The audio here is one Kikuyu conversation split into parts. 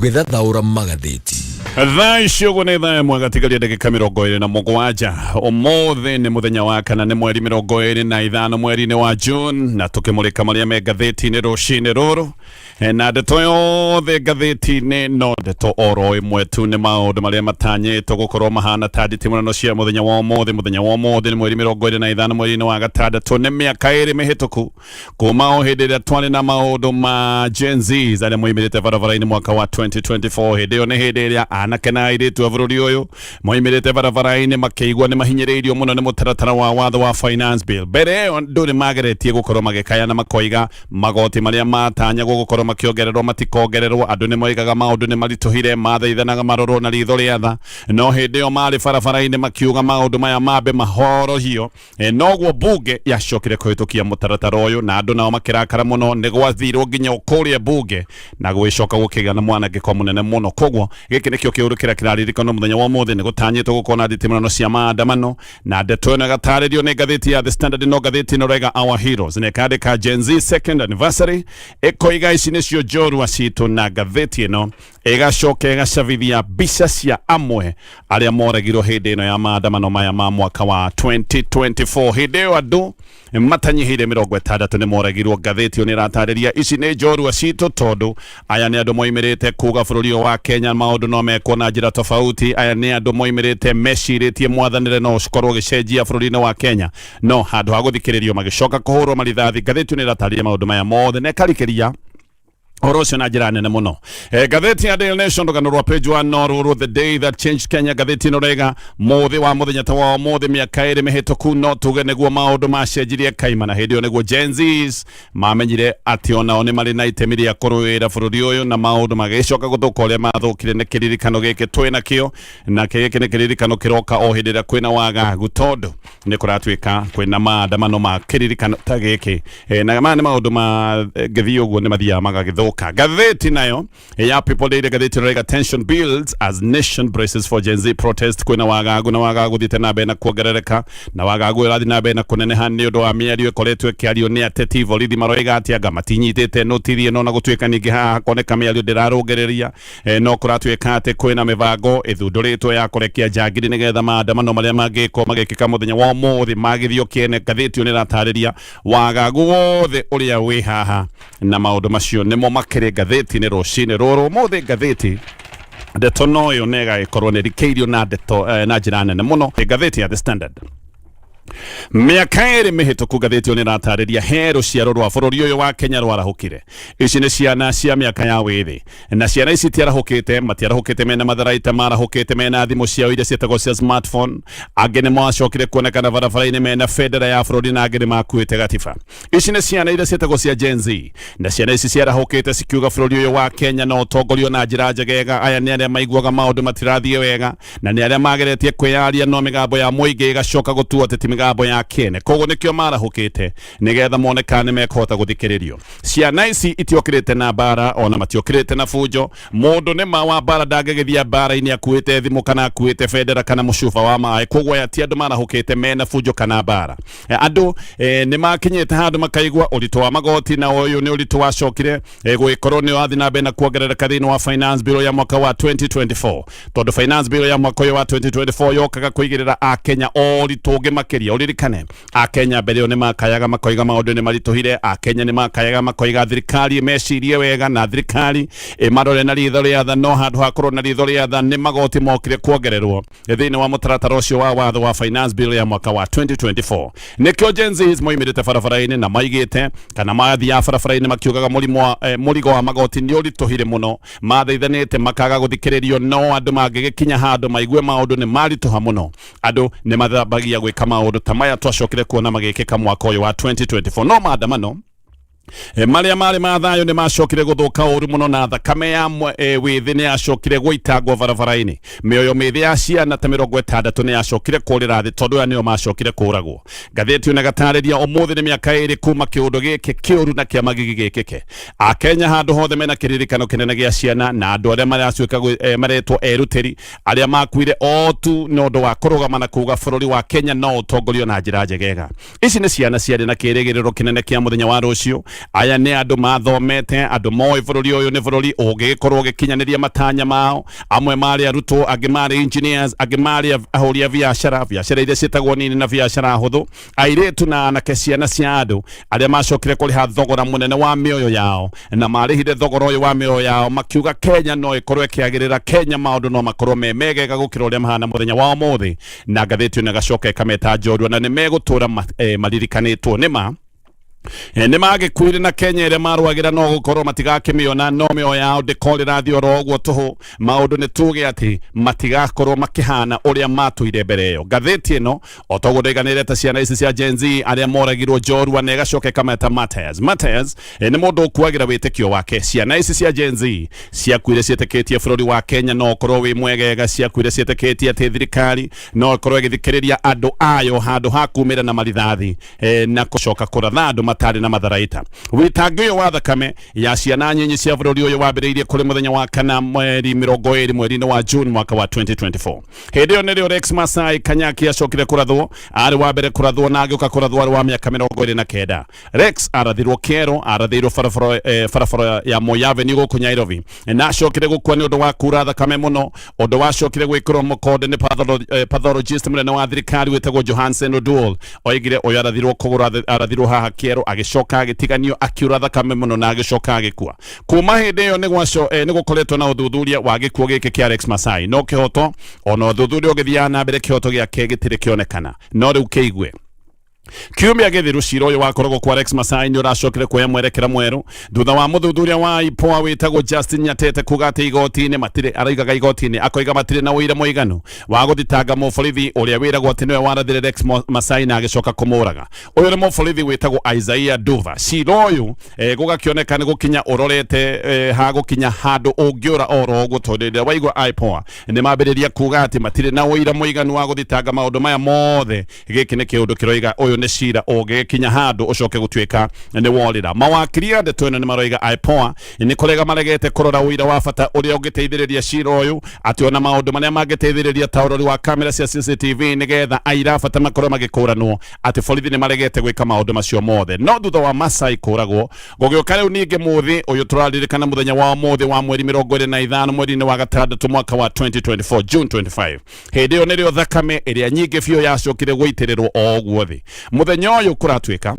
Tũgĩthathaũra magathĩti. Thaa ici ũguo nĩ thaa 1 gatigaria ndagĩka 27. Ũmũthĩ nĩ mũthenya wa kana, nĩ mweri 25 mweri-inĩ wa June, na tũkĩmũrĩka marĩa me ngathĩti-inĩ rũcinĩ rũrũ. Na ndeto yothe ngathĩti-inĩ no ndeto oro ĩmwe tu, nĩ maũndũ marĩa matanyĩtwo gũkorwo mahana ta nditimũrano cia mũthenya wa ũmũthĩ. Mũthenya wa ũmũthĩ nĩ mweri 25 mweri-inĩ wa gatandatũ, nĩ mĩaka 2 mĩhĩtũku kuma o hĩndĩ ĩrĩa twarĩ na maũndũ ma Gen Zs arĩa moimĩrĩte barabara-inĩ mwaka wa 2024. Hĩndĩ ĩyo nĩ hĩndĩ ĩrĩa anake na airĩtu a bũrũri ũyũ moimĩrĩte barabara-inĩ makĩigua nĩ mahinyĩrĩirio mũno nĩ mũtaratara wa watho wa finance bill. Mbere ĩyo ndũrĩ mageretie gũkorwo magĩkaya na makoiga magoti marĩa matanyagwo gũkorwo makĩongererwo matikongererwo. Andũ nĩ moigaga maũndũ nĩ maritũhire, mathaithanaga marorwo na ritho rĩa tha, no hĩndĩ ĩyo marĩ barabara-inĩ makiuga maũndũ maya mambe mahorohio. Noguo bunge yacokire kũhĩtũkia mũtaratara ũyũ na andũ nao makĩrakara mũno. Nĩ gwathirwo nginya kũrĩa bunge na gũgĩcoka gũkĩgĩa na mwanangĩko mũnene mũno. Koguo gĩkĩ nĩkĩo kĩũndũ kĩrĩa kĩraririkanwo mũthenya wa ũmũthĩ. Nĩ gũtanyĩtwo gũkorwo na nditimũrano cia maandamano, na ndeto ĩno ĩgatarĩrio nĩ ngathĩti ya The Standard. No ngathĩti ĩno rega Our Heroes na ĩkandĩka Gen Z second anniversary, ĩkoiga ici nĩcio njorua citũ, na ngathĩti ĩno ĩgacoka ĩgacabithia mbica cia amwe arĩa moragirwo hĩndĩ ĩno ya maandamano maya ma mwaka wa 2024. Hĩndĩ ĩyo andũ matanyihĩire 60 nĩ moragirwo. Ngathĩti ĩyo nĩ ĩratarĩria ici nĩ njorua citũ, tondũ aya nĩ andũ moimĩrĩte kuga bũrũri ũyũ wa Kenya maũndũ no mekwo na njĩra tofauti. Aya nĩ andũ moimĩrĩte mecirĩtie mwathanĩre no ũkorwo ũgĩcenjia bũrũri-inĩ wa Kenya, no handũ ha gũthikĩrĩrio magĩcoka kũhũrwo marithathi. Ngathĩti ĩyo nĩ ĩratarĩria maũndũ maya mothe na ĩkarikĩria ũhoro ũcio na njĩra nene mũno. Ngathĩti ya Daily Nation, rũgano rwa page 1 no rũrũ, "The Day That Changed Kenya". Ngathĩti ĩno rega mũthĩ wa mũthenya ta wa ũmũthĩ mĩaka 2 mĩhĩtũku, no tuge nĩguo maũndũ macenjirie kaima, na hĩndĩ ĩyo nĩguo Gen Zs mamenyire atĩ onao nĩ marĩ na itemi rĩa kũrũĩra bũrũri ũyũ, na maũndũ magĩcoka gũthũka ũrĩa mathũkire. Nĩ kĩririkano gĩkĩ twĩ nakĩo, na gĩkĩ nĩ kĩririkano kĩroka o hĩndĩ ĩrĩa kwĩna wagagu, tondũ nĩ kũratuĩka kwĩna maandamano ma kĩririkano ta gĩkĩ. Na maya nĩ maũndũ ma ngĩthiĩ ũguo nĩ mathiaga magagĩthũka. Ngathĩti nayo ya People Daily, ngathĩti ĩrauga, "Tension builds as nation braces for Gen Z protest". Kwĩna wagagu, na wagagu thiĩte na mbere na kuongerereka, na wagagu ũrathiĩ na mbere na kũneneha nĩ ũndũ wa mĩario ĩkoretwo ĩkĩario nĩ ateti. Borithi maroiga atĩ anga matinyitĩte notithi ĩno, na gũtuĩka ningĩ haha hakoneka mĩario ndĩrarũngĩrĩria. No kũratuĩka atĩ kwĩna mĩbango ĩthundũrĩtwo ya kũrekia njangiri nĩgetha maandamano marĩa mangĩkorwo magĩkĩka mũthenya wa ũmũthĩ magithio kĩene. Ngathĩti ĩyo nĩ ĩratarĩria wagagu wothe ũrĩa wĩ haha, na maũndũ macio nĩmo makĩrĩ ngathĩti-inĩ rũcinĩ rũrũ ũmũthĩ. Ngathĩti ndeto no ĩyo nĩ ĩgagĩkorwo nĩ ĩrikĩirio na ndeto na njĩra nene mũno. Ngathĩti ya The Standard, mĩaka 2 mĩhĩtũku, ngathĩti ĩyo nĩ ĩratarĩria he rũciaro rwa bũrũri ũyũ wa Kenya rwarahũkire. Ici nĩ ciana cia mĩaka ya wĩthĩ, na ciana ici tiarahũkĩte, matiarahũkĩte mena matharaita, marahũkĩte mena thimũ ciao iria ciĩtagwo cia smartphone. Angĩ nĩ macokire kuonekana barabara-inĩ mena bendera ya bũrũri, na angĩ nĩ makuĩte gatiba. Ici nĩ ciana iria ciĩtagwo cia Gen Z, na ciana ici ciarahũkĩte cikiuga bũrũri ũyũ wa Kenya no ũtongorio na njĩra njegega. Aya nĩ arĩa maiguaga maũndũ matirathiĩ wega, na nĩ arĩa mageretie kwĩyaria, no mĩgambo ya mũingĩ ĩgacoka gũtuo atĩ ti mĩgambo ya kĩene. Koguo nĩkĩo marahũkĩte, nĩgetha mone kana nĩ mekũhota gũthikĩrĩrio. Ciana ici itiokĩrĩte na mbara, ona matiokĩrĩte na bunjo. Mũndũ nĩ ma wa mbara ndangĩgĩthiĩ mbara-inĩ akuĩte thimũ kana akuĩte bendera kana mũcuba wa maĩ. Koguo aya ti andũ marahũkĩte mena bunjo kana mbara. Andũ nĩ makinyĩte handũ makaigua ũritũ wa magoti, na ũyũ nĩ ũritũ wacokire gũgĩkorwo nĩ ũrathiĩ na mbere na kuongerereka thĩinĩ wa finance bill ya mwaka wa 2024, tondũ finance bill ya mwaka ũyũ wa 2024 yokaga kũigĩrĩra akenya ũritũ ũngĩ makĩria. Ũririkane akenya mbere ĩyo nĩ makayaga makoiga maũndũ nĩ maritũhire. Akenya nĩ makayaga makoiga thirikari ĩmecirie wega na thirikari ĩmarore na ritho rĩa tha, no handũ ha kũrora na ritho rĩa tha nĩ magoti mokire kuongererwo thĩinĩ wa mũtaratara ũcio wa watho wa finance bill ya mwaka wa 2024. Nĩkĩo Gen Zs moimĩrĩte barabara-inĩ na maigĩte kana mathiaga barabara-inĩ makiugaga mũrimũ wa, mũrigo wa magoti nĩ ũritũhire mũno. Mathaithanĩte makaga gũthikĩrĩrio, no andũ mangĩgĩkinya handũ maigue maũndũ nĩ maritũha mũno, andũ nĩ mathambagia gwĩka maũndũ ta maya twacokire kuona magĩkĩka mwaka ũyũ wa 2024. No maandamano marĩa marĩ ma thayũ nĩ macokire gũthũka ũru mũno, na thakame ya wĩthĩ nĩ yacokire gũitangwo barabara-inĩ. Mĩoyo mĩthĩ ya ciana ta 60 nĩ yacokire kũrĩra thĩ, tondũ aya nĩo macokire kũragwo. Ngathĩti ĩno ĩgatarĩria ũmũthĩ nĩ mĩaka 2 kuma kĩũndũ gĩkĩ kĩũru na kĩa magigi gĩkĩke. Akenya handũ hothe mena kĩririkano kĩnene gĩa ciana na andũ arĩa maratuĩka maretwo erutĩri arĩa makuire o tu nĩ ũndũ wa kũrũgama na kuga bũrũri wa Kenya no ũtongorio na njĩra njegega. Ici nĩ ciana ciarĩ na kĩrĩgĩrĩro kĩnene kĩa mũthenya wa rũciũ. Aya nĩ andũ mathomete, andũ moĩ bũrũri ũyũ nĩ bũrũri ũngĩgĩkorwo ũgĩkinyanĩria matanya mao. Amwe marĩ arutwo, angĩ marĩ engineers, angĩ marĩ ahũri a biacara, biacara iria ciĩtagwo nini na biacara hũthũ, airĩtu na anake, ciana cia andũ arĩa macokire kũrĩha thogora mũnene wa mĩoyo yao, na marĩhire thogora ũyũ wa mĩoyo yao makiuga Kenya no ĩkorwo ĩkĩagĩrĩra, Kenya maũndũ no makorwo me megega gũkĩra ũrĩa mahana mũthenya wa ũmũthĩ. Na ngathĩti ĩno ĩgacoka ĩkameta njorua na nĩ megũtũra maririkanĩtwo nĩ ma nĩ magĩkuire na Kenya ĩrĩa marũagĩra no gũkorwo matigakĩmĩona, no mĩoyo yao ndĩkorĩra thĩ oro ũguo tũhũ. Maũndũ nĩ tuge atĩ matigakorwo makĩhana ũrĩa matũire mbere ĩyo. Ngathĩti ĩno o toguo ndaiganĩre ta ciana ici cia Gen Z arĩa moragirwo njorua, na ĩgacoka ĩkameta martyrs. Martyrs nĩ mũndũ ũkuagĩra wĩtĩkio wake. Ciana ici cia Gen Z ciakuire ciĩtĩkĩtie bũrũri wa Kenya no ũkorwo wĩ mwegega, ciakuire ciĩtĩkĩtie atĩ thirikari no ĩkorwo ĩgĩthikĩrĩria andũ ayo handũ ha kumĩra na marithathi na kũcoka kũratha andũ matarĩ na matharaita. Wĩtangi ũyũ wa thakame ya ciana nyinyi cia bũrũri ũyũ wambĩrĩirie kũrĩ mũthenya wa kana mweri 20 mweri-inĩ wa June mwaka wa 2024. Hĩndĩ ĩyo nĩrĩo Rex Masai Kanyaki acokire kũrathwo, arĩ wa mbere kũrathwo na agĩũka kũrathwo arĩ wa mĩaka 29. Rex arathirwo kero, arathirwo barabara barabara ya Moi Avenue gũkũ Nairobi, na acokire gũkua nĩ ũndũ wa kura thakame mũno, ũndũ wacokire gwĩkĩrwo mũkonde nĩ pathologist mũnene wa thirikari wĩtagwo Johansen Oduol. Oigire ũyũ arathirwo kũgũra, arathirwo haha kĩero, agĩcoka agĩtiganio akiura thakame mũno na agĩcoka agĩkua. Kuma hĩndĩ ĩyo nĩ gũkoretwo na ũthuthuria wa gĩkuũ gĩkĩ kĩa Rex Masai, no kĩhoto ona ũthuthuria ũgĩthiaga na mbere kĩhoto gĩake gĩtirĩ kĩonekana. No rĩu kĩigue kiumia gĩthiru cira ũyũ wakoragwo kwa Rex Masai nĩ ũracokire kuoya mwerekera mwerũ thutha wa mũthuthuria wa IPOA wĩtagwo Justin Nyatete kuga atĩ igoti-inĩ matirĩ, araigaga igoti-inĩ akoiga matirĩ na ũira mũiganu wa gũthitanga mũborithi ũrĩa wĩragwo atĩ nĩwe warathire Rex Masai na agĩcoka kũmũraga. Ũyũ nĩ mũborithi wĩtagwo Isaiah Duva. Cira ũyũ gũgakĩoneka nĩ gũkinya ũrorete ha gũkinya handũ ũngĩũra oro ũguo, tondũ rĩrĩa waigua IPOA nĩ mambĩrĩria kuga atĩ matirĩ na ũira mũiganu wa gũthitanga maũndũ maya mothe, gĩkĩ nĩ kĩũndũ kĩroiga ũyũ nĩ cira ũngĩgĩkinya handũ ũcoke gũtuĩka nĩ worĩra. Mawakiri a ndeto ĩno nĩ maroiga IPOA nĩ kũrega maregete kũrora ũira wa bata ũrĩa ũngĩteithĩrĩria cira ũyũ, atĩ ona maũndũ marĩa mangĩteithĩrĩria ta ũrori wa kamera cia CCTV nĩgetha aira a bata makorwo magĩkũranwo, atĩ borithi nĩ maregete gwĩka maũndũ macio mothe. No thutha wa Masai kũragwo gũgĩũka rĩu ningĩ mũthĩ ũyũ tũraririkana mũthenya wa ũmũthĩ wa mweri 25 mweri-inĩ wa gatandatũ mwaka wa 2024, June 25. Hĩndĩ ĩyo nĩrĩo thakame ĩrĩa nyingĩ biũ yacokire gũitĩrĩrwo o ũguo thĩ. Mũthenya ũyũ kũratuĩka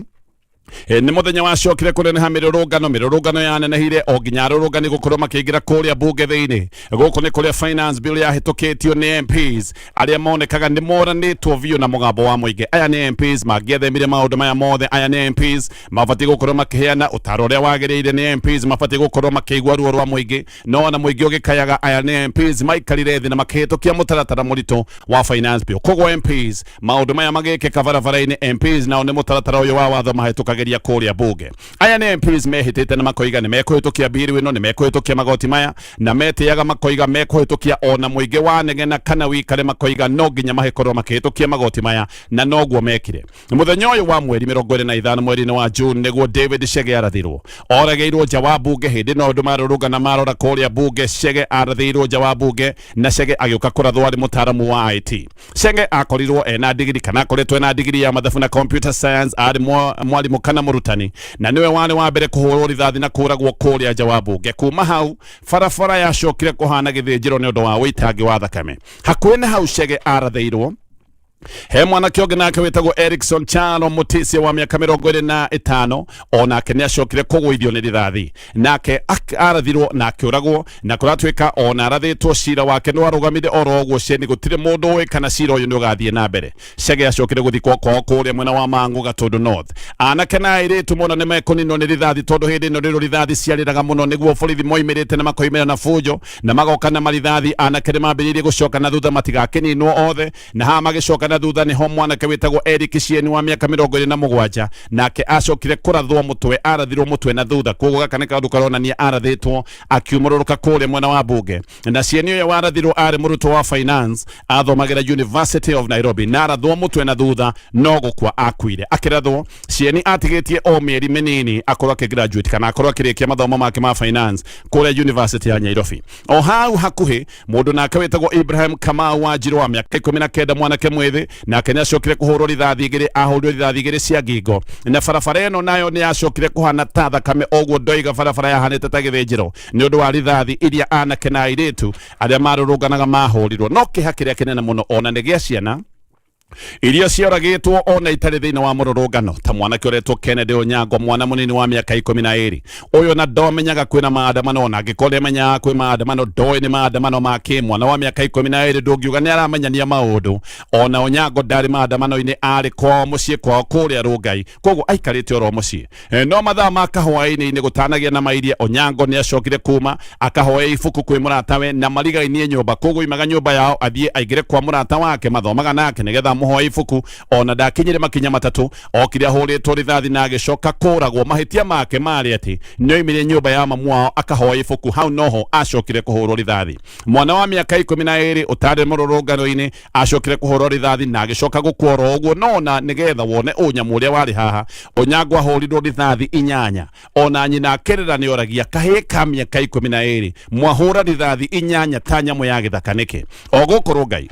nĩ mũthenya wacokire kũneneha mĩrũrũngano, mĩrũrũngano yanenehire o nginya arũrũngani gũkorwo makĩingĩra kũrĩa mbunge thĩinĩ. Gũkũ nĩ kũrĩa finance bill yahĩtũkĩtio nĩ MPs arĩa monekaga nĩ moranĩtwo biũ na mũgambo wa mũingĩ. Aya nĩ MPs mangĩethemire maũndũ maya mothe. Aya nĩ MPs mabatiĩ gũkorwo makĩheana ũtaro ũrĩa wagĩrĩire. Nĩ MPs mabatiĩ gũkorwo makĩigua ruo rwa mũingĩ, no ona mũingĩ ũgĩkayaga, aya nĩ MPs maikarire thĩ na makĩhĩtũkia mũtaratara mũritũ wa finance bill. Koguo MPs maũndũ maya magĩkĩka barabara-inĩ, MPs nao nĩ mũtaratara ũyũ wa watho mahĩtũkagĩria kũrĩa bunge. Aya nĩ MPs mehĩtĩte na makoiga nĩ mekũhĩtũkia bill ĩno, nĩ mekũhĩtũkia magoti maya, na metĩaga makoiga mekũhĩtũkia ona mũingĩ wanegena kana wikare, makoiga no nginya makorwo makĩhĩtũkia magoti maya, na noguo mekire. Mũthenya ũyũ wa mweri 25 mweri-inĩ wa June nĩguo David Chege arathirwo, oragĩirwo nja wa bunge. Hĩndĩ ĩno andũ marũrũngana marora kũrĩa bunge, Chege arathĩirwo nja wa bunge, na Chege agĩũka kũrathwo arĩ mũtaaramu wa IT. Chege akorirwo ena digiri kana akoretwo ena digiri ya mathabu na computer science, arĩ mwarimũ kana mũrutani, na nĩwe warĩ wa mbere kũhũrwo rithathi na kũragwo kũrĩa nja wa bunge. Kuma hau barabara yacokire kũhana gĩthĩnjĩro nĩ ũndũ wa ũitangi wa thakame. Hakuhĩ na hau Chege arathĩirwo he mwanake ũngĩ nake wĩtagwo Erikson Chalo Mutisia wa mĩaka 25, onake nĩ acokire kũgũithio nĩ rithathi, nake arathirwo na akĩũragwo, na kũratuĩka ona arathĩtwo cira wake nĩ warũgamire oro ũguo ceni, gũtirĩ mũndũ ũĩ kana cira ũyũ nĩ ũgathiĩ na mbere. Chege acokire gũthikwo kwao kũrĩa mwena wa Mang'u Gatũndũ North. Anake na airĩtu mona nĩ mekũninwo nĩ rithathi, tondũ hĩndĩ ĩno nĩrĩo rithathi ciarĩraga mũno, nĩguo borithi moimĩrĩte na makoimĩra na bunjo na magoka na marithathi. Anake nĩ mambĩrĩirie gũcoka na thutha matigakĩninwo othe, na haha magĩcoka na thutha nĩho mwanake wĩtagwo Eric Cieni wa mĩaka 27 nake acokire kũrathwo mũtwe, arathirwo mũtwe na thutha. Koguo gaka nĩ kaũndũ karonania arathĩtwo akiumũrũrũka kũrĩa mwena wa bunge. Na Cieni ũyũ warathirwo arĩ mũrutwo wa finance, athomagĩra University of Nairobi, na arathwo mũtwe na thutha no gũkua akuire. Akĩrathwo Cieni atigĩtie o mĩeri mĩnini akorwo akĩgraduate kana akorwo akĩrĩkia mathomo make ma finance kũrĩa University ya Nairobi. O hau hakuhĩ mũndũ nake wĩtagwo Ibrahim Kamau wa Njirũ wa mĩaka 19, mwanake mwĩthĩ. Mwĩthĩ nake nĩ acokire kũhũrwo rithathi igĩrĩ, ahũrirwo rithathi igĩrĩ cia ngingo. Na barabara ĩno nayo nĩ yacokire kũhana ta thakame, ũguo ndoiga barabara yahanĩte ta gĩthĩnjĩro nĩ ũndũ wa rithathi iria anake na airĩtu arĩa marũrũnganaga mahũrirwo. No kĩeha kĩrĩa kĩnene mũno ona nĩ gĩa ciana iria cioragĩtwo ona itarĩ thĩinĩ wa mũrũrũngano, ta mwanake ũretwo Kennedy Onyango, mwana mũnini wa mĩaka 12. Ũyũ na ndomenyaga kwĩna maandamano, ona angĩkorwo nĩamenyaga kwĩ maandamano, ndoĩ nĩ maandamano ma kĩ. Mwana wa mĩaka 12 ndũngiuga nĩ aramenyania maũndũ. Ona Onyango ndarĩ maandamano-inĩ, arĩ kwao mũciĩ kwao kũrĩa Rũngai, koguo aikarĩte oro mũciĩ. No mathaa ma kahwaĩ-inĩ gũtanagĩa na mairia, Onyango nĩ acokire kuma akahoe ibuku kwĩ mũratawe na marigainie nyũmba, koguo imaga nyũmba yao athiĩ aingĩre kwa mũrata wake mathomaga nake nĩgetha amũhoe ibuku. Ona ndakinyire makinya matatũ, okire ahũrĩtwo rithathi na agĩcoka kũragwo. Mahĩtia make marĩ atĩ nĩoimire nyũmba ya mamu wao akahoe ibuku, hau noho acokire kũhũrwo rithathi. Mwana wa mĩaka 12 ũtarĩ mũrũrũngano-inĩ acokire kũhũrwo rithathi na agĩcoka gũkua oro ũguo. No ona nĩgetha wone ũnyamũ ũrĩa warĩ haha, Onyango ahũrirwo rithathi 8. Ona nyina akĩrĩra nĩoragia, kahĩĩ ka mĩaka 12 mwahũra rithathi 8 ta nyamũ ya gĩthaka nĩkĩ? O gũkũ Rũngai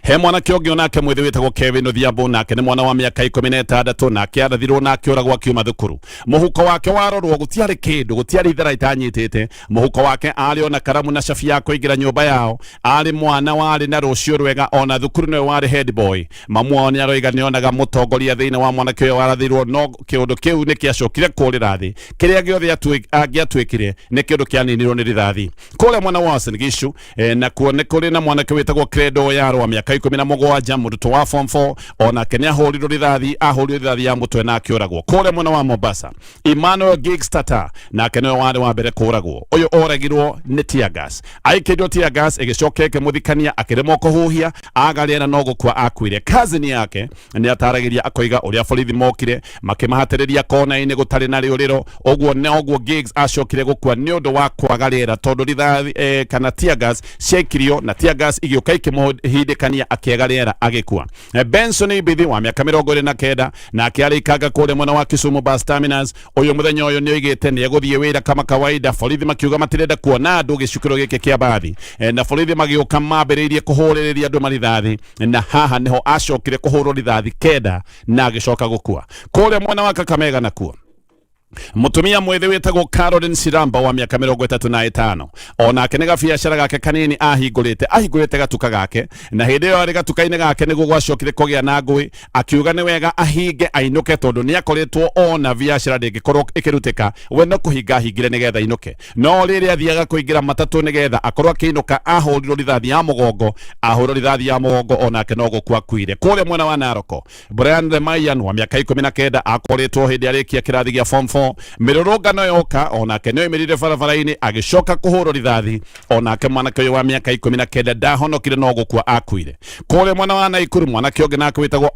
he mwanake ũngĩ onake mwĩthĩ wĩtagwo Kevin Odhiambo, nake nĩ mwana wa mĩaka 16, nake arathirwo na akĩũragwo akiuma thukuru. Mũhuko wake warorwo gũtiarĩ kĩndũ, gũtiarĩ ithara itanyitĩte mũhuko wake, arĩ ona karamu na cabi ya kũingĩra nyũmba yao. Arĩ mwana warĩ na rũciũ rwega, ona thukuru nĩwe warĩ head boy. Mamu wao nĩ aroiga nĩonaga mũtongoria thĩinĩ wa mwanake ũyũ warathirwo, no kĩũndũ kĩu nĩ kĩacokire kũrĩra thĩ. Kĩrĩa gĩothe angĩatuĩkire nĩ kĩũndũ kĩaninirwo nĩ rithathi. Kũrĩa mwena wa Uasin Gishu nakuo nĩ kũrĩ na mwanake wĩtagwo Credo Yarwa, mĩaka 17, mũrutwo wa form 4, onake nĩ ahũrirwo rithathi, ahũrirwo rithathi ya mũtwe na akĩũragwo. Kũrĩa mwena wa Mombasa, Emmanuel Giggs Tata nake nĩwe warĩ wa mbere kũragwo. Ũyũ oragirwo nĩ tear gas, aikĩrio tear gas ĩgĩcoka ĩkĩmũthikania, akĩremwo kũhuhia, aga rĩera no gũkua akuire. Cousin yake nĩ ataragĩria akoiga ũrĩa borithi mokire makĩmahatĩrĩria kona-inĩ gũtarĩ na rĩũrĩro, ũguo noguo Giggs acokire gũkua nĩ ũndũ wa kwaga rĩera, tondũ rithathi kana tear gas ciaikirio na tear gas igĩũka ikĩmũhindĩkania, akĩaga rĩera agĩkua. Benson Ibithi wa mĩaka 29 nake arĩ ikanga kũrĩa mwena wa Kisumu bus terminus. Ũyũ mũthenya ũyũ nĩ oigĩte nĩ egũthiĩ wĩra kama kawaida. Borithi makiuga matirenda kuona andũ gĩcukĩro gĩkĩ kĩa bathi, na borithi magĩũka mambĩrĩirie kũhũrĩrĩria andũ marithathi, na haha nĩho acokire kũhũrwo rithathi 9 na agĩcoka gũkua. Kũrĩa mwena wa Kakamega nakuo, mutumia mwithi witagwo Caroline Siramba wa miaka 35, onake nĩ gabiacara gake kanini ahingũrĩte gatuka gake, na hĩndĩ ĩyo arĩ gatuka-inĩ gake nĩguo gwacokire kũgĩa na ngũĩ. Akiuga nĩ wega ahinge ainũke, tondũ nĩ akoretwo ona biacara ndĩngĩkorwo ĩkĩrutĩka, we no kũhinga ahingire nĩgetha ainũke. No rĩrĩa athiaga kũingĩra matatũ nĩgetha akorwo akĩinũka, ahũrirwo rithathi ya mũgongo, ahũrwo rithathi ya mũgongo onake no gũkua akuire. Kũrĩa mwena wa Naroko, Brian Lemayian wa mĩaka 19 akoretwo hĩndĩ arĩkia kĩrathi gĩa form 4. Mĩrũrũngano yoka, onake nĩ oimĩrire barabara-inĩ agĩcoka kũhũrwo rithathi. Onake mwanake ũyũ wa mĩaka 19 ndahonokire, no gũkua akuire. Kũrĩa mwena wa Naikuru, mwanake ũngĩ nake wĩtagwo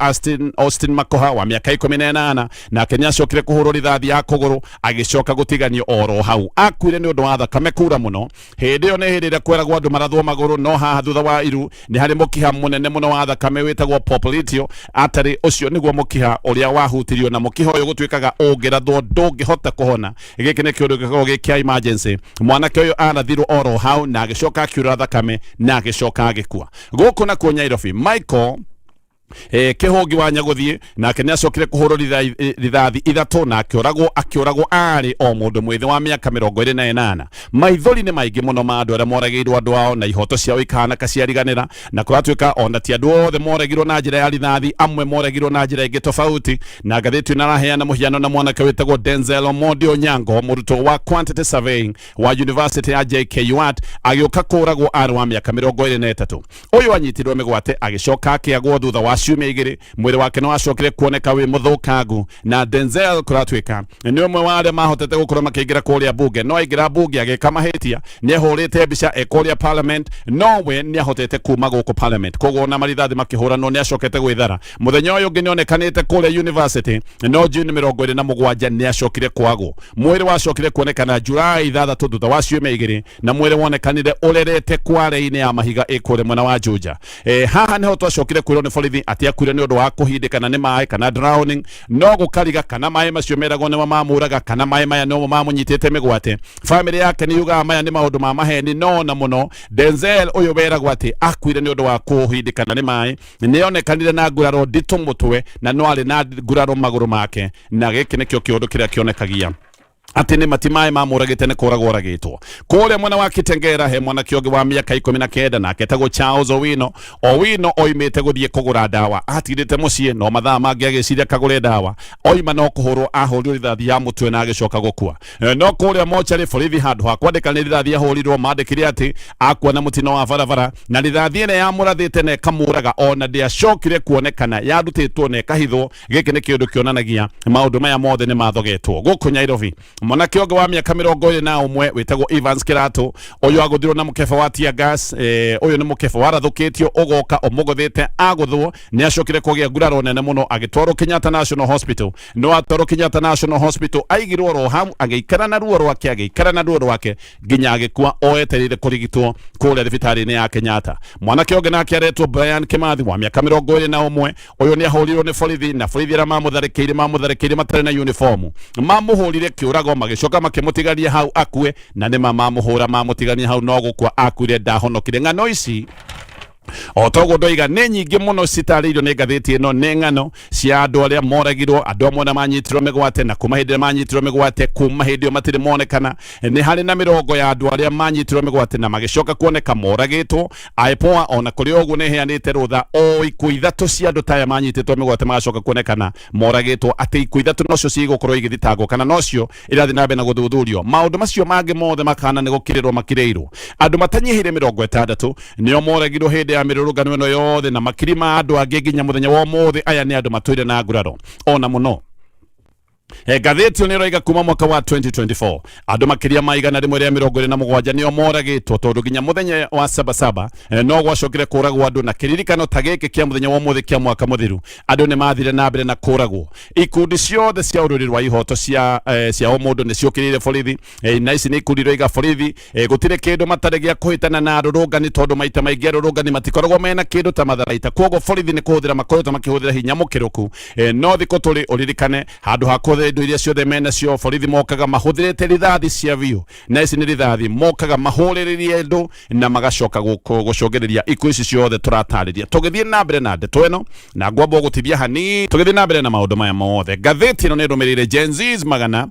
Austin Makoha wa mĩaka 18 nake nĩ acokire kũhũrwo rithathi ya kũgũrũ, agĩcoka gũtiganio oro hau. Akuire nĩ ũndũ wa thakame kura mũno. Hĩndĩ ĩyo nĩ hĩndĩ ĩrĩa kweragwo andũ marathwo magũrũ, no haha thutha wa iru nĩ harĩ mũkiha mũnene mũno wa thakame wĩtagwo popliteal artery. Ũcio nĩguo mũkiha ũrĩa wahutirio, na mũkiha ũyũ gũtuĩkaga ũngĩrathwo ndũngĩhota kũhona. Gĩkĩ nĩ kĩũndũ gĩkoragwo gĩ kĩa emergency. Mwanake ũyũ arathirwo oro hau na agĩcoka akiura thakame na agĩcoka agĩkua. Gũkũ nakuo Nyairobi, Michael Kĩhũngi wa Nyagũthiĩ nake nĩ acokire kũhũrwo rithathi 3 na akĩũragwo arĩ o mũndũ mwĩthĩ wa mĩaka 28. Maithori nĩ maingĩ mũno ma andũ arĩa moragĩirwo andũ ao na ihoto ciao ikahanaka ciariganĩra, na kũratuĩka ona ti andũ othe moragirwo na njĩra ya rithathi, amwe moragirwo na njĩra ĩngĩ tofauti. Na ngathĩti ĩno ĩraheana mũhiano na mwanake wĩtagwo Denzel Omondi Onyango, mũrutwo wa quantity surveying wa university ya JKUAT, agĩũka kũragwo arĩ wa mĩaka 23. Ũyũ anyitirwo mĩgwate agĩcoka akĩagwo thutha wa ciumia 2. Mwĩrĩ wake nĩ wacokire kuoneka wĩ mũthũkangu. Na Denzel kũratuĩka nĩ ũmwe wa arĩa mahotete gũkorwo makĩingĩra kũrĩa bunge, no aingĩra bunge agĩka mahĩtia, nĩ ahũrĩte mbica e kũrĩa parliament, no we nĩ ahotete kuma gũkũ parliament, koguo ona marithathi makĩhũranwo nĩ acokete gwĩthara. Mũthenya ũyũ ũngĩ nĩ onekanĩte kũrĩa university, no June 27 nĩ acokire kwagwo. Mwĩrĩ wacokire kuonekana July 6 thutha wa ciumia 2, na mwĩrĩ wonekanire ũrerete kware-inĩ ya mahiga ĩ kũrĩa mwena wa Juja. Haha nĩho twacokire kwĩrwo nĩ borithi Atĩ akuire nĩ ũndũ wa kũhindĩkana nĩ maĩ kana drowning, no gũkariga kana maĩ macio meragwo nĩmo mamũraga kana maĩ maya nĩmo mamũnyitĩte mĩgwate. Famĩlĩ yake nĩ yugaga maya nĩ maũndũ ma maheni, no na mũno Denzel ũyũ weragwo atĩ akuire nĩ ũndũ wa kũhindĩkana nĩ maĩ nĩonekanire na nguraro nditũ mũtwe na no arĩ na nguraro magũrũ make, na gĩkĩ nĩkĩo kĩũndũ kĩrĩa kĩonekagia atĩ nĩ mati maĩ mamũragĩte nĩ kũragwo oragĩtwo. Kũrĩa mwena wa Kitengera he mwanake ũngĩ wa mĩaka 19 nake etagwo Charles Owino. Owino oimĩte gũthiĩ kũgũra ndawa, atigĩte mũciĩ no mathaa mangĩ agĩciria kagũre ndawa, oima no kũhũrwo ahũrirwo rithathi ya mũtwe na agĩcoka gũkua. No kũrĩa mocarĩ borithi handũ ha kwandĩka nĩ rithathi ahũrirwo, mandĩkire atĩ akua na mũtino wa barabara, na rithathi ĩrĩa yamũrathĩte na ĩkamũraga ona ndĩacokire kuonekana, yarutĩtwo na ĩkahithwo. Gĩkĩ nĩ kĩũndũ kĩonanagia maũndũ maya mothe nĩ mathogetwo. Gũkũ Nairobi mwanake ũngĩ wa mĩaka 21 wĩtagwo Evans Kĩratũ, ũyũ agũthirwo na mũkebe wa tear gas. Ũyũ nĩ mũkebe warathũkĩtio ũgoka ũmũgũthĩte, agũthwo nĩ acokire kũgĩa nguraro nene mũno agĩtwarwo Kenyatta National Hospital. No atwarwo Kenyatta National Hospital aigirwo ro hau, agĩikara na ruo rwake, agĩikara na ruo rwake nginya agĩkua o etereire kũrigitwo kũrĩa thibitarĩ-inĩ ya Kenyatta. Mwanake ũngĩ nake aretwo Brian Kimathi wa mĩaka 21, ũyũ nĩ ahũrirwo nĩ borithi, na borithi arĩa mamũtharĩkĩire matarĩ na uniform, mamũhũrire kĩũrago magĩcoka makĩmũtigania hau akue, na nĩma mamũhũra mamũtigania hau no gũkua akuire, ndahonokire. Ng'ano ici o toguo ndoiga nĩ nyingĩ mũno citarĩirio nĩ ngathĩti ĩno, nĩ ng'ano cia andũ arĩa moragirwo, andũ amwe na manyitirwo mĩgwate, na kuma hĩndĩ ĩrĩa manyitirwo mĩgwate, kuma hĩndĩ ĩyo matirĩ monekana. Nĩ harĩ na mĩrongo ya andũ arĩa manyitirwo mĩgwate na magĩcoka kuoneka moragĩtwo. IPOA ona kũrĩ ũguo nĩ ĩheanĩte rũtha o ikuũ 3 cia andũ ta aya manyitĩtwo mĩgwate magacoka kuonekana moragĩtwo, atĩ ikuũ 3 nocio cigũkorwo igĩthitangwo kana nocio irathiĩ na mbere na gũthuthurio. Maũndũ macio mangĩ mothe makana nĩ gũkirĩrwo makirĩirwo. Andũ matanyihĩire 60 nĩo moragirwo hĩndĩ ya mĩrũrũngano ĩno yothe, na makiri ma andũ angĩ nginya mũthenya wa ũmũthĩ. Aya nĩ andũ matũire na nguraro ona mũno. Ngathĩti ĩyo nĩ ĩroiga kuma mwaka wa 2024 andũ makĩria ma 127 nĩo moragĩtwo, tondũ nginya mũthenya wa sabasaba no gwacokire kũragwo andũ, na kĩririkano ta gĩkĩ kĩa mũthenya wa ũmũthĩ kĩa mwaka mũthiru andũ nĩ mathire na mbere na kũragwo. Ikundi ciothe cia ũrũri rwa ihoto cia ũmũndũ nĩ ciũkĩrĩire borithi, na ici nĩ ikundi iroiga borithi gũtirĩ kĩndũ matarĩ gĩa kũhĩtana na arũrũngani, tondũ maita maingĩ arũrũngani matikoragwo mena kĩndũ ta matharaita, kwoguo borithi nĩ kũhũthĩra makoretwo makĩhũthĩra hinya mũkĩrũku. No thikũ tũrĩ ũririkane handũ ha kũhũthĩra indo iria ciothe menacio, borithi mokaga mahũthĩrĩte rithathi cia biũ, na ici nĩ rithathi mokaga mahũrĩrĩrie andũ na magacoka gũcũngĩrĩria ikuũ ici ciothe tũratarĩria. Tũgĩthiĩ na mbere na ndeto ĩno na ngwamba gũtithia hanini, tũgĩthiĩ na mbere na maũndũ maya mothe, ngathĩti ĩno nĩ ĩrũmĩrĩire Gen Zs 100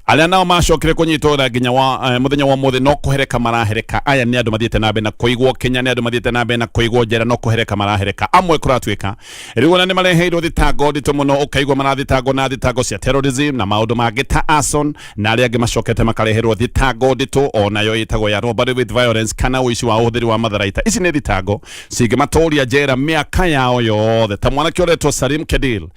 arĩa nao macokire kũnyitwo na nginya wa mũthenya wa ũmũthĩ no kũhereka marahereka. Aya nĩ andũ mathiĩte na mbere na kũigwo Kenya, nĩ andũ mathiĩte na mbere na kũigwo njera, no kũhereka marahereka. Amwe kũratuĩka rĩu ona nĩ mareheirwo thitango nditũ mũno, ũkaigua marathitangwo na thitango cia terrorism na maũndũ mangĩ ta arson, na arĩa angĩ macokete makareherwo thitango nditũ onayo ĩtagwo ya robbery with violence kana ũici wa ũhũthĩri wa matharaita. Ici nĩ thitango cingĩmatũria njera mĩaka yao yothe, ta mwanake ũretwo Salim Kedil.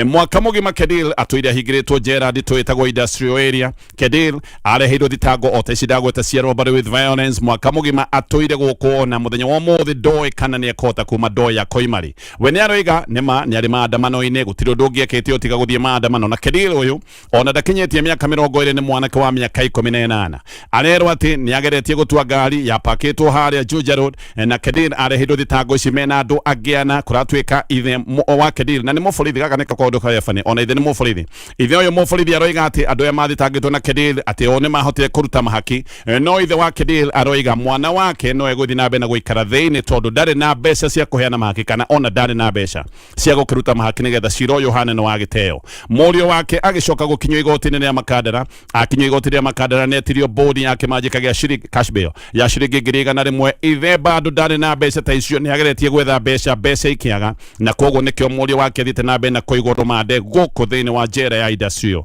Mwaka mũgima Kedil atũire ahingĩrĩtwo njera nditũ ĩtagwo industrial area. Kedil areheirwo thitango o ta ici ndagweta cia robbery with violence. Mwaka mũgima atũire gũkũ, na mũthenya wa ũmũthĩ ndoĩ kana nĩ ekũhota kuma, ndoĩ akoima rĩ. We nĩ aroiga nĩma nĩ arĩ maandamano-inĩ, gũtirĩ ũndũ ũngĩ ekĩte tiga gũthiĩ maandamano. Na Kedil ũyũ ona ndakinyĩtie mĩaka 20, nĩ mwanake wa mĩaka 18. Arerwo atĩ nĩ ageretie gũtua ngari yapakĩtwo harĩa Juja Road, na Kedil areheirwo thitango ici mena andũ angĩ ana. Kũratuĩka ithe wa Kedil na nĩ mũborithi, gaka nĩko kaũndũ karĩa bani, ona ithe nĩ mũborithi. Ithe ũyũ mũborithi aroiga atĩ andũ aya mathitangĩtwo na Kedil atĩ o nĩ mahotire kũruta mahaki, no ithe wa Kedil aroiga mwana wake no egũthiĩ na mbere na gũikara thĩinĩ tondũ ndarĩ na mbeca cia kũheana mahaki, kana ona ndarĩ na mbeca cia gũkĩruta mahaki nĩgetha cira ũyũ ũhane nĩ wa gĩteo. Mũriũ wake agĩcoka gũkinyio igoti-inĩ rĩa Makandara. Akinyio igoti rĩa Makandara nĩ etirio bodi ya kĩmanjĩka gĩa ciringi cash bail ya ciringi 100,000. Ithe bado ndarĩ na mbeca ta icio, nĩ ageretie gwetha mbeca, mbeca ikĩaga, na koguo nĩkĩo mũriũ wake athiĩte na mbere na kũigwo rũmande gũkũ thĩinĩ wa njera ya industrial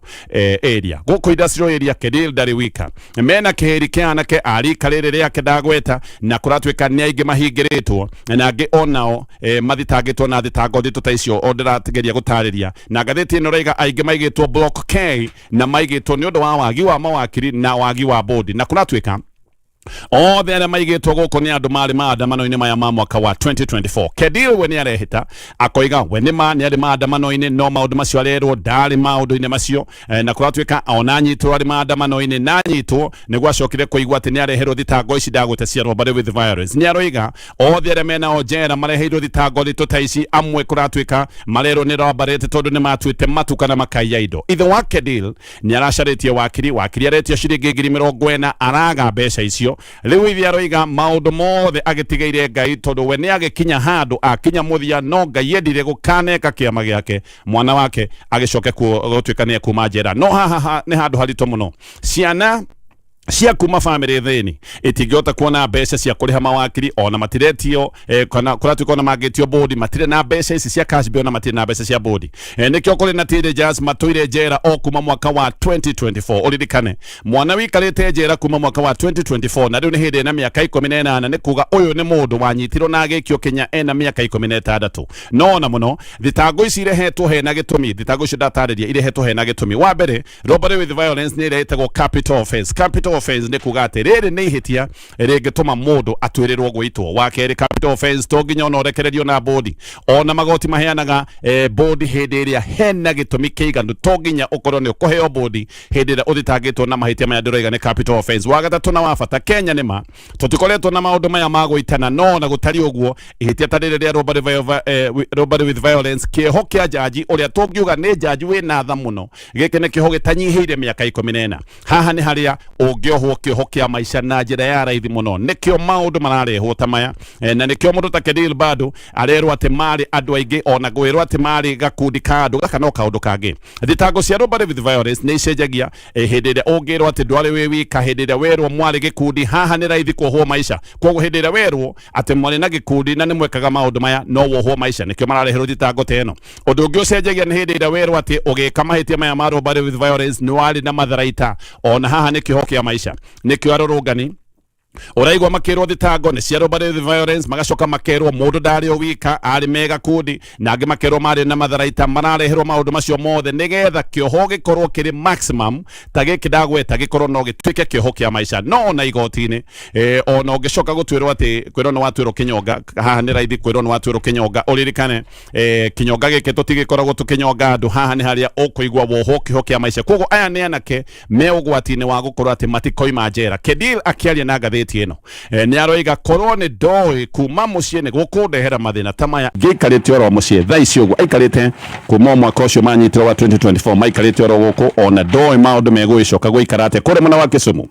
area. Gũkũ industrial area Kedil ndarĩ wika, mena kĩhĩri kĩa anake a rika rĩrĩ rĩake ndagweta, na kũratuĩka nĩ aingĩ mahingĩrĩtwo na angĩ onao mathitangĩtwo na thitango nditũ ta icio o ndĩrageria gũtarĩria. Na ngathĩti ĩno ĩroiga aingĩ maigĩtwo block K, na maigĩtwo nĩ ũndũ wa wagi wa mawakiri na wagi wa bodi, na kũratuĩka Othe arĩa maigĩtwo gũkũ nĩ andũ marĩ maandamano-inĩ maya ma mwaka wa 2024. Kedil we nĩ arehĩta akoiga we nĩ ma nĩ arĩ maandamano-inĩ, no maũndũ macio arerwo ndarĩ maũndũ-inĩ macio. Na kũratuĩka ona anyitwo arĩ maandamano-inĩ na anyitwo nĩguo acokire kũigua atĩ nĩ areherwo thitango ici ndagwĩte cia robbery with violence. Nĩ aroiga othe arĩa menao njera mareheirwo thitango nditũ ta ici, amwe kũratuĩka marerwo nĩ robbery tondũ nĩ matuĩte matu kana makaiya indo. Ithe wa Kedil nĩ aracarĩtie wakiri, wakiri aretio ciringi 40,000, araga mbeca icio. Rĩu ithe aroiga maũndũ mothe agĩtigĩire Ngai, tondũ we nĩ agĩkinya handũ akinya mũthia, no Ngai endire gũkaneka kĩama gĩake, mwana wake agĩcoke gũtuĩka nĩ ekuma njera. No haha nĩ handũ haritũ mũno. Ciana cia kuma bamĩrĩ thĩni itingĩhota kuona mbeca cia kũrĩha mawakiri, ona matiretio kana kũratuĩka ona mangĩtio bodi matirĩ na mbeca ici cia cash bail, ona matirĩ na mbeca cia bodi. Nĩkĩo kũrĩ na teenagers matũire njera o kuma mwaka wa 2024. Ũririkane mwana wikarĩte njera kuma mwaka wa 2024 na rĩu nĩ hĩndĩ ena mĩaka 18, nĩ kuga ũyũ nĩ mũndũ wanyitirwo na agĩikio Kenya ena mĩaka 16. No ona mũno thitango ici irehetwo hena gĩtũmi, thitango icio ndatarĩria irehetwo hena gĩtũmi. Wa mbere, robbery with violence nĩ ĩrĩa ĩtagwo capital offense. Capital offense nĩ kuga atĩ rĩrĩ nĩ ihĩtia rĩngĩtũma mũndũ atuĩrĩrwo gwĩtwo. Wa kerĩ, capital offense to nginya ona ũrekererio na bodi, ona magoti maheanaga bodi hĩndĩ ĩrĩa hena gĩtũmi kĩiganu. To nginya ũkorwo nĩ ũkũheo bodi hĩndĩ ĩrĩa ũthitangĩtwo na mahĩtia maya ndĩroiga nĩ capital offense. Wa gatatũ na wa bata, Kenya nĩ ma tũtikoretwo na maũndũ maya ma gũitana, no na gũtariĩ ũguo ihĩtia ta rĩrĩ rĩa robbery with violence, kĩoho kĩa jaji ũrĩa tũngiuga nĩ jaji wĩna tha mũno, gĩkĩ nĩ kĩoho gĩtanyihĩire mĩaka 14. Haha nĩ harĩa ũngĩohwo kĩoho kĩa maica na njĩra ya raithi mũno. Nĩkĩo maũndũ mararehwo ta maya, na nĩkĩo mũndũ ta Kedil bado arerwo atĩ marĩ andũ aingĩ, ona gwĩrwo atĩ marĩ gakundi ka andũ gaka no kaũndũ kangĩ. Thitango cia robbery with violence nĩ icenjagia hĩndĩ ĩrĩa ũngĩrwo atĩ ndwarĩ wĩ wika, hĩndĩ ĩrĩa werwo mwarĩ gĩkundi, haha nĩ raithi kuohwo maica. Koguo hĩndĩ ĩrĩa werwo atĩ mwarĩ na gĩkundi na nĩ mwekaga maũndũ maya, no wohwo maica. Nĩkĩo marareherwo thitango ta ĩno. Ũndũ ũngĩ ũcenjagia nĩ hĩndĩ ĩrĩa werwo atĩ ũgĩka mahĩtia maya ma robbery with violence nĩ warĩ na matharaita, ona haha nĩ kĩoho kĩa maica. Nĩkĩo arũrũngani ũraigua makĩrwo thitango nĩ cia robbery with violence, magacoka makerwo mũndũ ndarĩ o wika, arĩ me gakundi, na angĩ makerwo marĩ na matharaita. Marareherwo maũndũ macio mothe nĩgetha kĩoho gĩkorwo kĩrĩ maximum ta gĩkĩ ndagweta, gĩkorwo no gĩtuĩke kĩoho kĩa maica. No ona igoti-inĩ, ona ũngĩcoka gũtuĩrwo atĩ kwĩrwo nĩ watuĩrwo kĩnyonga, haha nĩ raithi kwĩrwo nĩ watuĩrwo kĩnyonga. Ũririkane kĩnyonga gĩkĩ tũtigĩkoragwo tũkĩnyonga andũ, haha nĩ harĩa ũkũigua wohwo kĩoho kĩa maica. Koguo aya nĩ anake me ũgwati-inĩ wa gũkorwo atĩ matikoima njera. Kedil akĩaria na ngathĩti ĩno, nĩ aroiga korwo nĩ ndoĩ kuma mũciĩ nĩ gũkũndehera mathĩna ta maya, ngĩikarĩte oro mũciĩ thaa ici ũguo aikarĩte kuma o mwaka ũcio manyitirwo wa 2024, maikarĩte oro gũkũ, ona ndoĩ maũndũ megũgĩcoka gũikara atĩa kũrĩa mwena wa Kisumu.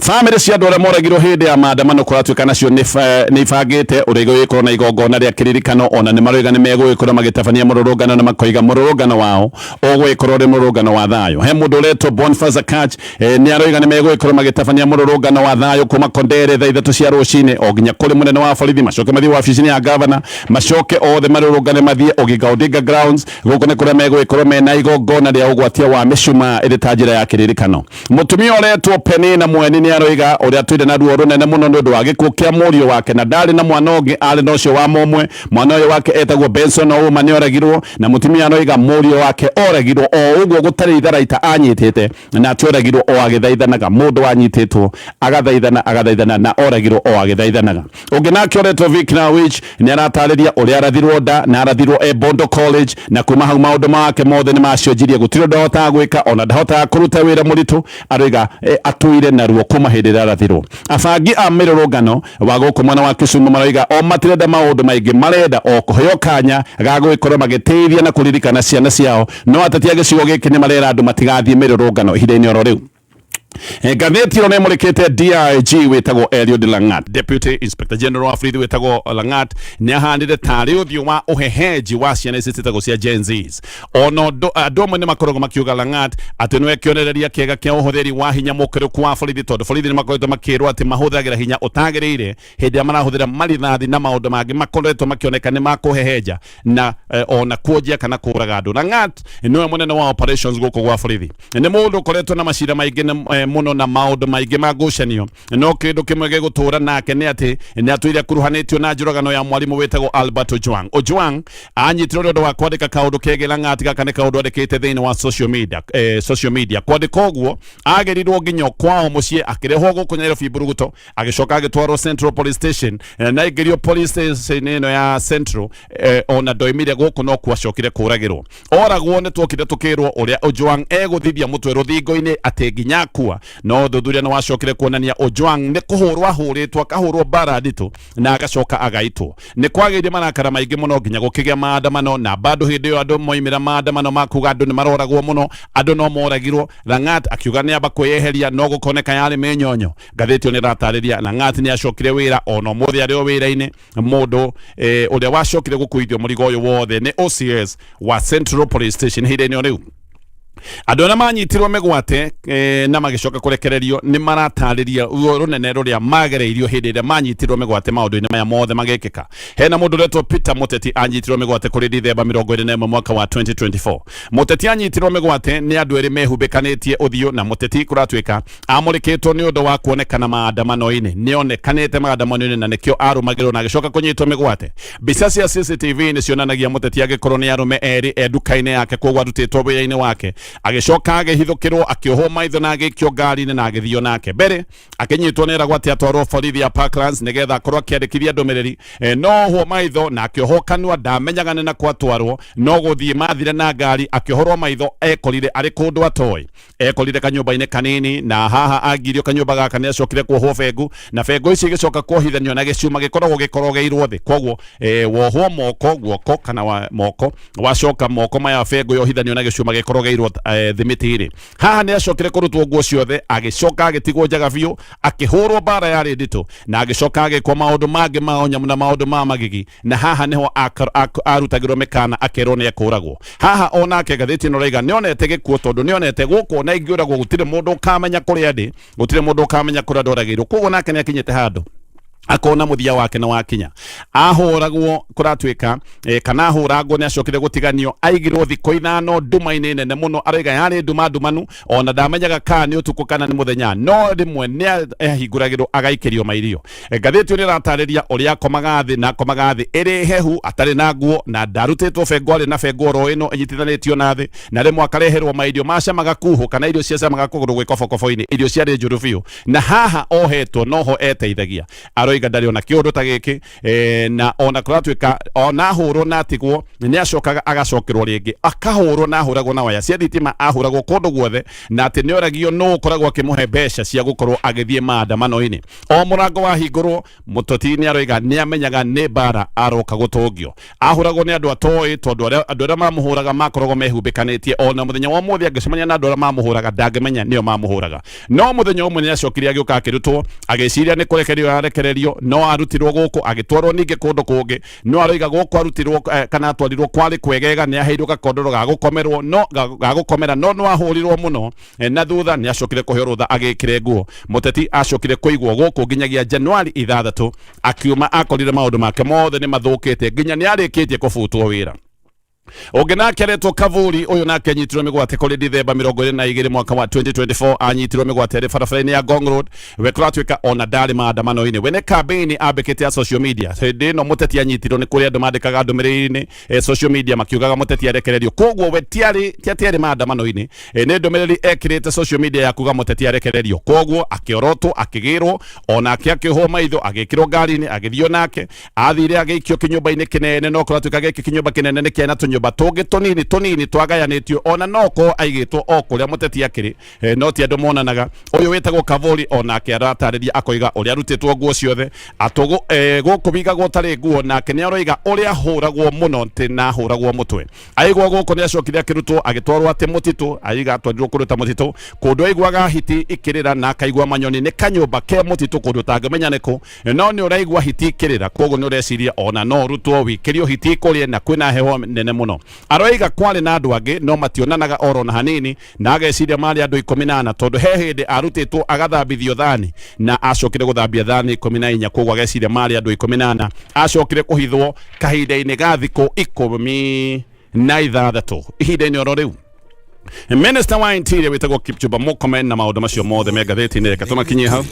Bamĩrĩ cia andũ arĩa moragirwo hĩndĩ ya maandamano kũratuĩka nacio nĩ ibangĩte ũrĩa igũgĩkorwo na igongona rĩa kĩririkano. Ona nĩ maroiga nĩ megũgĩkorwo magĩtabania mũrũrũngano, na makoiga mũrũrũngano wao ũgũgĩkorwo ũrĩ mũrũrũngano wa thayũ. He mũndũ ũretwo Boniface Akach, nĩ aroiga nĩ megũgĩkorwo magĩtabania mũrũrũngano wa thayũ kuma Kondere thaa 3 cia rũcinĩ o nginya kũrĩ mũnene wa borithi, macoke mathiĩ wabici-inĩ ya gavana, macoke othe marũrũngane mathiĩ Oginga Odinga grounds. Gũkũ nĩ kũrĩa megũgĩkorwo mena igongona rĩa ũgwatia wa mĩcumaa ĩrĩ ta njĩra ya kĩririkano. Mũtumia ũretwo Penina Mweni nĩ aroiga ũrĩa atũire na ruo rũnene mũno nĩ ũndũ wa gĩkuũ kĩa mũriũ wake, na ndarĩ na mwana ũngĩ, arĩ na ũcio wa mũmwe. Mwana ũyũ wake etagwo Benson Ouma nĩ oragirwo, na mũtumia aroiga mũriũ wake oragirwo o ũguo gũtarĩ itharaita anyitĩte, na atĩ oragirwo o agĩthaithanaga. Mũndũ wanyitĩtwo agathaithana agathaithana na oragirwo o agĩthaithanaga. Ũngĩ nake ũretwo Vic Nawich nĩ aratarĩria ũrĩa arathirwo nda na arathirwo e Bondo College, na kuma hau maũndũ make mothe nĩ macenjirie, gũtirĩ ũndũ ahotaga gwĩka, ona ndahotaga kũruta wĩra mũritũ. Aroiga atũire na ruo kuma hĩndĩ ĩrĩa arathirwo. Abangi a mĩrũrũngano wa gũkũ mwena wa Kisumu maroiga o matirenda maũndũ maingĩ, marenda o kũheo kanya ga gũgĩkorwo magĩteithia na kũririkana ciana ciao. No ateti a gĩcigo gĩkĩ nĩ marera andũ matigathiĩ mĩrũrũngano ihinda-inĩ oro rĩu. Ngathĩti ĩno nĩ ĩmũrĩkĩte DIG wĩtagwo Eliud Langat. Deputy Inspector General wa borithi wĩtagwo Langat nĩ ahanire tarĩ ũthiũ wa ũhehenji wa ciana ici ciĩtagwo cia Gen Zs. Ona andũ amwe nĩ makoragwo makiuga Langat atĩ nĩwe kĩonereria kĩega kĩa ũhũthĩri wa hinya mũkĩrũku wa borithi, tondũ borithi nĩ makoretwo makĩrwo atĩ mahũthagĩra hinya ũtagĩrĩire hĩndĩ ĩrĩa marahũthĩra marithathi na maũndũ mangĩ makoretwo makĩoneka nĩ makũhehenja na ona kuonjia kana kũraga andũ. Langat nĩwe mũnene wa operations gũkũ gwa borithi, nĩ mũndũ ũkoretwo na macira maingĩ. Mũno na maũndũ maingĩ ma ngucanio, no kĩndũ kĩmwe gĩgũtũra nake nĩ atĩ nĩ atũire akuruhanĩtio na njũragano ya mwarimũ wĩtagwo Albert Ojwang. Ojwang anyitirwo nĩ ũndũ wa kwandĩka kaũndũ kegiĩ Lang'at. Gaka nĩ kaũndũ andĩkĩte thĩinĩ wa social media, social media. Kwandĩka ũguo agĩrirwo nginya kwao mũciĩ, akĩrehwo gũkũ Nairobi Mburuguto, agĩcoka agĩtwarwo Central Police Station, na aingĩrio police station ĩno ya Central, ona ndoimire gũkũ no kuacokire kũragĩrwo. Oragwo nĩ tuokire tukĩrwo ũrĩa Ojwang egũthithia mũtwe rũthingo-inĩ atĩ nginya akua, no ũthuthuria nĩ wacokire kuonania Ojwang nĩ kũhũrwo ahũrĩtwo, akahũrwo mbara nditũ na agacoka agaitwo. Nĩ kwagĩire marakara maingĩ mũno nginya gũkĩgĩa maandamano, na bado hĩndĩ ĩyo andũ moimĩra maandamano makuga andũ nĩ maroragwo mũno, andũ no moragirwo. Lang'at akiuga nĩ amba kwĩyeheria, no gũkoneka yarĩ mĩnyonyo. Ngathĩti ĩyo nĩ ĩratarĩria Lang'at nĩ acokire wĩra, ona ũmũthĩ arĩ o wĩra-inĩ. Mũndũ ũrĩa wacokire gũkuithio mũrigo ũyũ wothe nĩ OCS wa Central Police Station. Ihinda-inĩ o rĩu andũ arĩa manyitirwo mĩgwate na magĩcoka kũrekererio nĩ maratarĩria ruo rũnene rũrĩa magereirio hĩndĩ ĩrĩa manyitirwo mĩgwate maũndũ-inĩ maya mothe magĩkĩka. Hena mũndũ ũretwo Peter Mũteti anyitirwo mĩgwate kũrĩ Dithemba 21 mwaka wa 2024. Mũteti anyitirwo mĩgwate nĩ andũ erĩ mehumbĩkanĩtie ũthiũ, na Mũteti kũratuĩka amũrĩkĩtwo nĩ ũndũ wa kuonekana maandamano-inĩ. Nĩ onekanĩte maandamano-inĩ na nĩkĩo arũmagĩrwo na agĩcoka kũnyitwo mĩgwate. Mbica cia CCTV nĩ cionanagia Mũteti agĩkorwo nĩ arũme erĩ e nduka-inĩ yake, koguo arutĩtwo wĩra-inĩ wake, agĩcoka agĩhithũkĩrwo, akĩohwo maitho na agĩikio ngari-inĩ na agĩthio nake. Mbere akĩnyitwo nĩ eragwo atĩ atwarwo borithi ya Parklands nĩgetha akorwo akĩandĩkithia ndũmĩrĩri, no ohwo maitho na akĩohwo kanua, ndamenyaga nĩ nakũ atwarwo, no gũthiĩ mathire na ngari. Akĩohorwo maitho ekorire arĩ kũndũ atoĩ, ekorire kanyũmba-inĩ kanini, na haha angirio kanyũmba gaka nĩ acokire kuohwo bengu, na bengu ici igĩcoka kuohithanio na gĩcuma gĩkoragwo gĩkorogeirwo thĩ. Koguo wohwo moko guoko kana wa, moko wacoka moko maya bengu yohithanio na gĩcuma gĩkorogeirwo thĩ mĩtĩ-inĩ. Haha nĩ acokire kũrutwo nguo ciothe, agĩcoka agĩtigwo njaga biũ, akĩhũrwo mbara yarĩ nditũ, na agĩcoka agĩkwo maũndũ mangĩ ma ũnyamũ na maũndũ ma magigi, na haha niho arutagĩrwo mĩkana akerwo nĩ ekũragwo. Haha onake ngathĩti ĩno raiga nĩonete gĩkuũ, tondũ nĩonete gũkũ ona ingĩũragwo gũtirĩ mũndũ ũkamenya kũrĩa ndĩ, gũtirĩ mũndũ ũkamenya kũrĩa ndoragĩirwo. Koguo nake nĩ akinyĩte handũ akona mũthia wake nĩ wakinya. Ahũragwo kũratuĩka kana ahũrangwo, nĩ acokire gũtiganio, aigirwo thikũ 5 nduma-inĩ nene mũno. Araiga yarĩ nduma ndumanu, ona ndamenyaga kana nĩ ũtukũ kana nĩ mũthenya, no rĩmwe nĩ ahingũragĩrwo agaikĩrio mairio. Ngathĩti ĩyo nĩ ĩratarĩria ũrĩa akomaga thĩ, na akomaga thĩ ĩrĩ hehu, atarĩ na nguo, na ndarutĩtwo bengo, arĩ na bengo oro ĩno ĩnyitithanĩtio na thĩ, na rĩmwe akareherwo mairio macamaga kuhũ kana irio ciacamaga kũgũrũ gwĩ kobokobo-inĩ, irio ciarĩ njũru biũ. Na haha ohetwo noho eteithagia. Aroiga ndarĩ ona kĩũndũ ta gĩkĩ, na ona kũratuĩka ona ahũrwo na atigwo nĩ acokaga agacokerwo rĩngĩ akahũrwo, na ahũragwo na waya cia thitima, ahũragwo kũndũ guothe, na atĩ nĩ oragio nũ ũkoragwo akĩmũhe mbeca cia gũkorwo agĩthiĩ maandamano-inĩ. O mũrango wahingũrwo, Mũteti nĩ aroiga nĩ amenyaga nĩ mbara aroka gũtũngio. Ahũragwo nĩ andũ atoĩ, tondũ andũ arĩa mamũhũraga makoragwo mehumbĩkanĩtie. Ona mũthenya wa ũmũthĩ angĩcemania na andũ arĩa mamũhũraga ndangĩmenya nĩo mamũhũraga. No mũthenya ũmwe nĩ acokire agĩũka akĩrutwo, agĩciria nĩ kũrekererio arekererio, no arutirwo gũkũ agĩtwarwo ningĩ kũndũ kũngĩ. No aroiga gũkũ arutirwo kana atwarirwo kwarĩ kwegega, nĩ aheirwo gakondoro ga gũkomerwo, no ga gũkomera, no no ahũrirwo mũno. Na thutha nĩ acokire kũheo rũtha agĩkĩre nguo. Mũteti acokire kũigwo gũkũ nginyagia Januari 6, akiuma akorire maũndũ make mothe nĩ mathũkĩte, nginya nĩ arĩkĩtie kũbutwo wĩra. Ũngĩ nake aretwo Kavuri, ũyũ nake anyitirwo mĩgwate kũrĩ Dithemba 22 mwaka wa 2024. Anyitirwo mĩgwate arĩ barabara-inĩ ya Ngong Road. We kũratuĩka ona ndarĩ maandamano-inĩ, we nĩ campaign ambĩkĩte ya social media. Hĩndĩ ĩno Mũteti anyitirwo nĩ kũrĩ andũ mandĩkaga ndũmĩrĩri-inĩ social media makiugaga Mũteti arekererio. Koguo we tiarĩ ti atĩ arĩ maandamano-inĩ, nĩ ndũmĩrĩri ekĩrĩte social media ya kuga Mũteti arekererio. Koguo akĩorotwo, akĩgĩrwo, onake akĩohwo maitho, agĩkĩrwo ngari-inĩ, agĩthio nake. Athire agĩikio kĩnyũmba-inĩ kĩnene, no kũratuĩka gĩkĩ kĩnyũmba kĩnene nĩ kĩana tũnyũmba tũngĩ tũnini tũnini twagayanĩtio, ona no korwo aigĩtwo o kũrĩa Mũteti akĩrĩ, no ti andũ monanaga. Ũyũ wĩtagwo Kavuri onake aratarĩria akoiga ũrĩa arutĩtwo nguo ciothe atũgũ, gũkũ wigagwo tarĩ nguo, nake nĩ aroiga ũrĩa ahũragwo mũno ntĩ na ahũragwo mũtwe. Aigwo gũkũ nĩ acokire akĩrutwo agĩtwarwo atĩ mũtitũ, aiga atwarirwo kũndũ ta mũtitũ, kũndũ aiguaga hiti ikĩrĩra na akaigua manyoni. Nĩ kanyũmba ke mũtitũ kũndũ ũtangĩmenya nĩkũ, no nĩ ũraigua hiti ikĩrĩra, koguo nĩ ũreciria ona no ũrutwo wikĩrio hiti ikũrĩe, na kwĩna heho nene mũno. Aroiga kwarĩ na andũ angĩ no mationanaga oro na hanini, na ageciria marĩ andũ 14, tondũ he hĩndĩ arutĩtwo agathambithio thani na acokire gũthambia thani 14, koguo ageciria marĩ andũ 14. Acokire kũhithwo kahinda-inĩ ga thikũ 16 ihinda-inĩ oro rĩu. Minister wa Interior wĩtagwo Kipchumba Murkomen na maũndũ macio mothe me ngathĩti-inĩ. Reke tũmakinyie hau.